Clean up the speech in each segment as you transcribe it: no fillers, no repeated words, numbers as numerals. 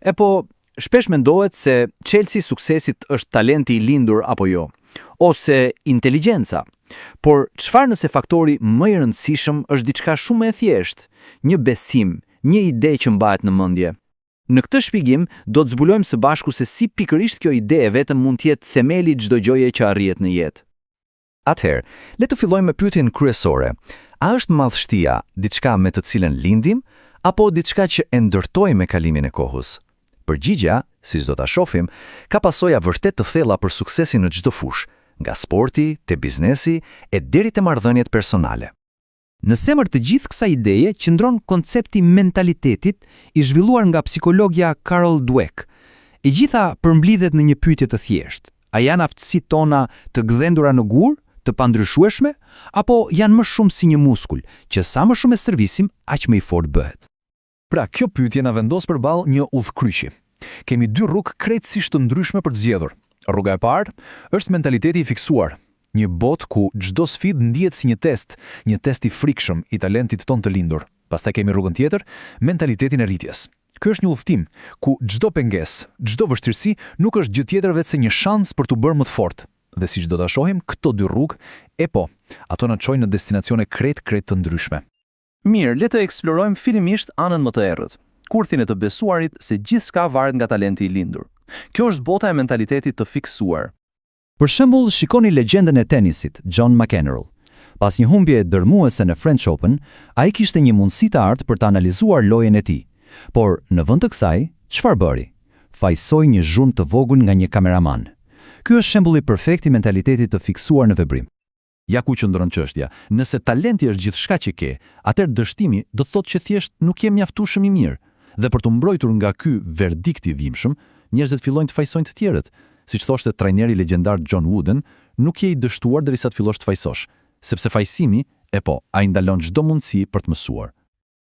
Epo, shpesh mendohet se çelësi i suksesit është talenti i lindur apo jo, ose inteligjenca. Por çfarë nëse faktori më i rëndësishëm është diçka shumë më e thjeshtë, një besim, një ide që mbahet në mendje? Në këtë shpjegim do të zbulojmë së bashku se si pikërisht kjo ide e vetëm mund të jetë themeli i çdo gjëje që arrihet në jetë. Atëherë, le të fillojmë me pyetjen kryesore. A është madhështia diçka me të cilën lindim, apo diçka që e ndërtojmë me kalimin e kohës? Përgjigja, siç do ta shohim, ka pasoja vërtet të thella për suksesin në çdo fushë, nga sporti, te biznesi e deri te marrëdhëniet personale. Në zemër të gjithë kësaj ideje qëndron koncepti i mentalitetit i zhvilluar nga psikologja Carol Dweck. E gjitha përmblidhet në një pyetje të thjeshtë. A janë aftësitë tona të gdhendura në gur, të pandryshueshme, apo janë më shumë si një muskul, që sa më shumë e stërvisim, aq më i fortë bëhet? Pra, kjo pyetje na vendos përballë një udhëkryqi. Kemi dy rrugë krejtësisht të ndryshme për të zgjedhur. Rruga e parë është mentaliteti i fiksuar, një botë ku çdo sfidë ndihet si një test, një test i frikshëm i talentit tonë të lindur. Pastaj kemi rrugën tjetër, mentalitetin e rritjes. Ky është një udhëtim, ku çdo pengesë, çdo vështirësi nuk është gjë tjetër veçse një shans për t'u bërë më të fortë. Dhe siç do ta shohim, këto dy rrugë, epo, ato na çojnë në destinacione krejt krejt të ndryshme. Mirë, le të eksplorojmë fillimisht anën më të errët, kurthin e të besuarit se gjithçka varet nga talenti i lindur. Kjo është bota e mentalitetit të fiksuar. Për shembull, shikoni legjendën e tenisit, John McEnroe. Pas një humbjeje dërrmuese në French Open, ai kishte një mundësi të artë për të analizuar lojën e tij. Por, në vend të kësaj, çfarë bëri? Fajësoi një zhurmë të vogël nga një kameraman. Ky është shembulli perfekt i mentalitetit të fiksuar në veprim. Ja ku qëndron çështja, nëse talenti është gjithçka që ke, atëherë dështimi do të thotë që thjesht nuk je mjaftueshëm i mirë. Dhe për t'u mbrojtur nga ky verdikt i dhimbshëm, njerëzit fillojnë të fajësojnë të tjerët. Siç thoshte trajneri legjendar John Wooden, nuk je i dështuar derisa të fillosh të fajësosh, sepse fajësimi, epo, ai ndalon çdo mundësi për të mësuar.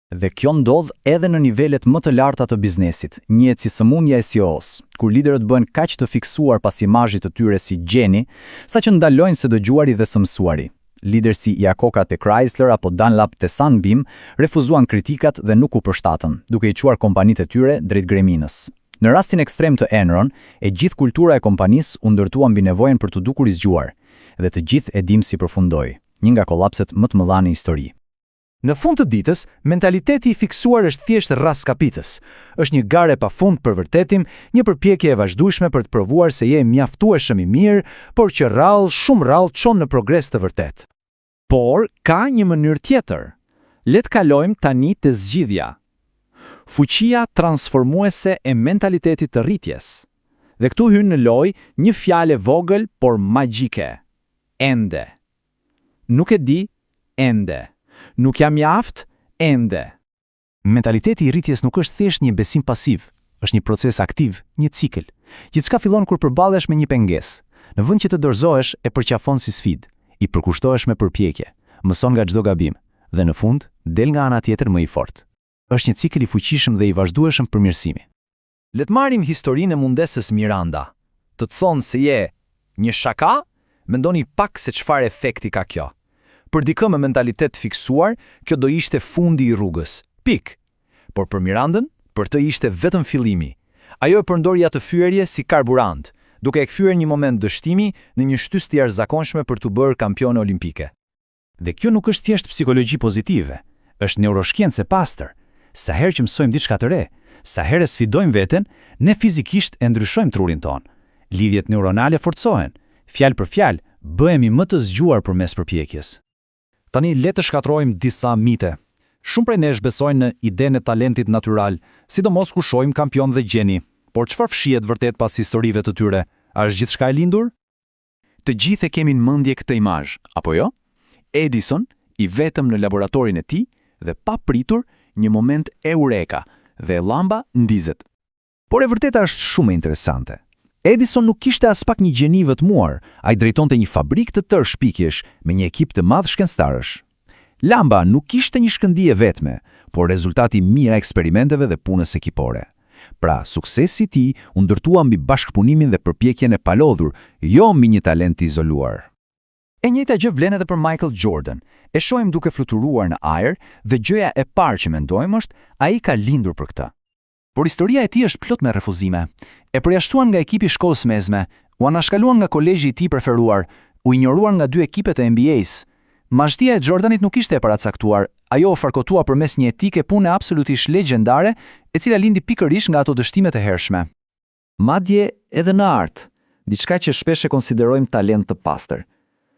Dhe kjo ndodh edhe në nivelet më të larta të biznesit, njihet si sëmundja e CEO-s, kur liderët bëhen kaq të fiksuar pas imazhit të tyre si gjeni, saqë ndalojnë së dëgjuari dhe së mësuari. Liderë si Iacocca te Chrysler apo Dunlap te Sunbeam refuzuan kritikat dhe nuk u përshtatën, duke i çuar kompanitë e tyre drejt greminës. Në rastin ekstrem të Enron, e gjithë kultura e kompanisë u ndërtua mbi nevojën për t'u dukur i zgjuar. Dhe të gjithë e dimë si përfundoi, një nga kolapset më të mëdha në histori. Në fund të ditës, mentaliteti i fiksuar është thjesht rraskapitës. Është një garë e pafund për vërtetim, një përpjekje e vazhdueshme për të provuar se je mjaftueshëm i mirë, por që rrallë, shumë rrallë çon në progres të vërtetë. Por, ka një mënyrë tjetër. Le të kalojmë tani te zgjidhja. Fuqia transformuese e mentalitetit të rritjes. Dhe këtu hyn në lojë një fjalë e vogël, por magjike. Ende. Nuk e di, ende. Nuk jam i aftë, ende. Mentaliteti i rritjes nuk është thjesht një besim pasiv, është një proces aktiv, një cikël. Gjithçka fillon kur përballesh me një pengesë. Në vend që të dorëzohesh, e përqafon si sfidë. I përkushtohesh me përpjekje, mëson nga çdo gabim dhe në fund del nga ana tjetër më i fortë. Është një cikël i fuqishëm dhe i vazhdueshëm përmirësimi. Le të marrim historinë e mundëses Miranda. Të të thonë se je një shaka, mendoni pak se çfarë efekti ka kjo. Për dikë me mentalitet të fiksuar, kjo do ishte fundi i rrugës. Pikë. Por për Mirandën, për të ishte vetëm fillimi. Ajo e përdori atë fyerje si karburant, duke e kthyer një moment dështimi në një shtysë të jashtëzakonshme për t'u bërë kampione olimpike. Dhe kjo nuk është thjesht psikologji pozitive, është neuroshkencë e pastër. Sa herë që mësojmë diçka të re, sa herë e sfidojmë veten, ne fizikisht e ndryshojmë trurin tonë. Lidhjet neuronale forcohen. Fjalë për fjalë, bëhemi më të zgjuar përmes përpjekjes. Tani le të shkatërrojmë disa mite. Shumë prej nesh besojnë në idenë e talentit natyral, sidomos kur shohim kampionë dhe gjeni. Por çfarë fshihet vërtet pas historive të tyre? A është gjithçka e lindur? Të gjithë e kemi në mendje këtë imazh, apo jo? Edison, i vetëm në laboratorin e tij dhe papritur një moment eureka dhe llamba ndizet. Por e vërteta është shumë interesante. Edison nuk ishte aspak një gjeni i vetmuar, ai drejtonte një fabrikë të tërë shpikjesh me një ekip të madh shkencëtarësh. Llamba nuk ishte një shkëndijë e vetme, por rezultati i mijëra eksperimenteve dhe punës ekipore. Pra, suksesi i tij u ndërtua mbi bashkëpunimin dhe përpjekjen e palodhur, jo mbi një talent të izoluar. E njëjta gjë vlen edhe për Michael Jordan. E shohim duke fluturuar në ajër dhe gjëja e parë që mendojmë është, ai ka lindur për këtë. Por historia e tij është plot me refuzime. E përjashtuan nga ekipi i shkollës mesme, u anashkaluan nga kolegji i tij preferuar, u injoruar nga dy ekipe të NBA-s. Magjia e Jordanit nuk ishte e paracaktuar, ajo u farkotua përmes një etike pune absolutisht legjendare, e cila lindi pikërisht nga ato dështimet e hershme. Madje edhe në art, diçka që shpesh e konsiderojmë talent të pastër.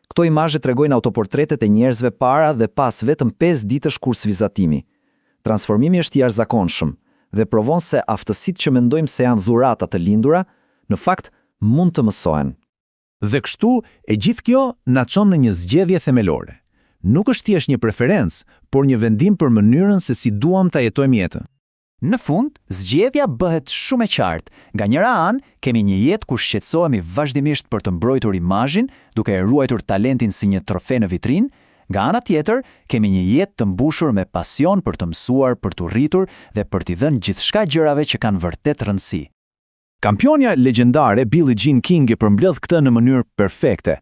Këto imazhe tregojnë autoportretet e njerëzve para dhe pas vetëm 5 ditësh kurs vizatimi. Transformimi është i jashtëzakonshëm dhe provon se aftësitë që mendojmë se janë dhurata të lindura, në fakt mund të mësohen. Dhe kështu, e gjithë kjo na çon në një zgjedhje themelore. Nuk është thjesht një preferencë, por një vendim për mënyrën se si duam ta jetojmë jetën. Në fund, zgjedhja bëhet shumë e qartë. Nga njëra anë, kemi një jetë ku shqetësohemi vazhdimisht për të mbrojtur imazhin, duke e ruajtur talentin si një trofe në vitrinë. Nga ana tjetër, kemi një jetë të mbushur me pasion për të mësuar, për të rritur dhe për t'i dhënë gjithçka gjërave që kanë vërtet rëndësi. Kampionia legjendare Billie Jean King e përmbledh këtë në mënyrë perfekte.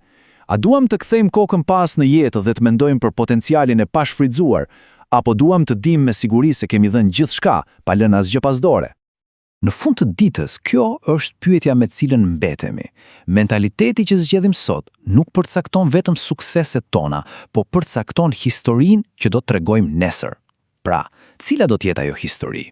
A duam të kthejmë kokën pas në jetë dhe të mendojmë për potencialin e pashfrytëzuar, apo duam të dimë me siguri se kemi dhënë gjithçka, pa lënë asgjë pas dore? Në fund të ditës, kjo është pyetja me cilën mbetemi. Mentaliteti që zgjedhim sot nuk përcakton vetëm sukseset tona, po përcakton historinë që do të tregojmë nesër. Pra, cila do të jetë ajo histori?